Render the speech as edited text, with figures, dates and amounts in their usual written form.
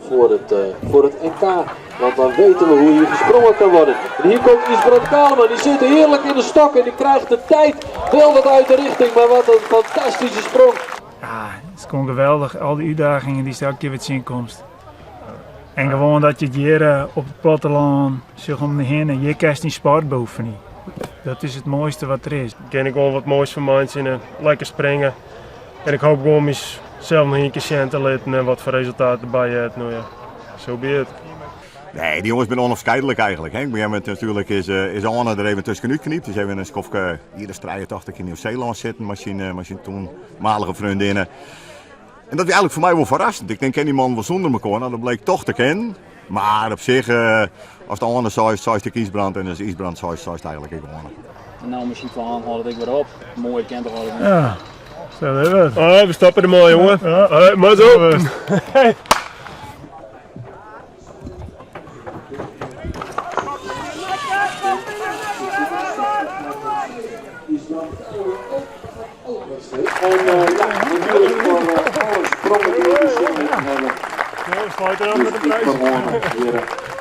voor het, voor het NK. Want dan weten we hoe hier gesprongen kan worden. En hier komt Ysbrand Kaleman, die zit heerlijk in de stok en die krijgt de tijd wel wat uit de richting. Maar wat een fantastische sprong. Ja, it is gewoan geweldich, al dy útdagingen dy'tst elke kear wer tsjinkomst. En gewoan dat je it hjir eh, op it plattelân, sjoch om dy hinne, hjir kinst dyn sport beoefenje. Dat is it moaiste wat der is. Kin ik gewoan wat moais fan meitsjen en lekker springe. En ik hoop gewoan mysels noch ien kear sjen te litten en wat foar resultaat derby heart. No ja, so be it. Nee, dy jonges binne ûnôfskiedlik eigentlik. Hè. Op in gegeven momint natuerlik is, eh, is Arne der even tuskenút knypt. Is even in skoftke jier as 83 yn Nieuw-Seelân sitten mei syn, eh, mei syn toenmalige freondinne. En dat wie eigentlik foar my wol ferrassend. Ik tink, kin dy man wol sûnder mekoar? No, dat bleek toch te kinnen. Mar op sich, eh, ast Arne seist, seist ek Ysbrand. En as Ysbrand seist, seist eigentlik ek Arne. En nou misschien van hâldt it ek wer op. Moai kin toch altyd. Ja, sa is it. Hoi, we stappe der mei, jonge. Ja. Hoi, mazzel. Hey. En ja, natuurlijk voor alle sprongen die we gezien hebben. Ja, we sluiten af met een prijs. Heren.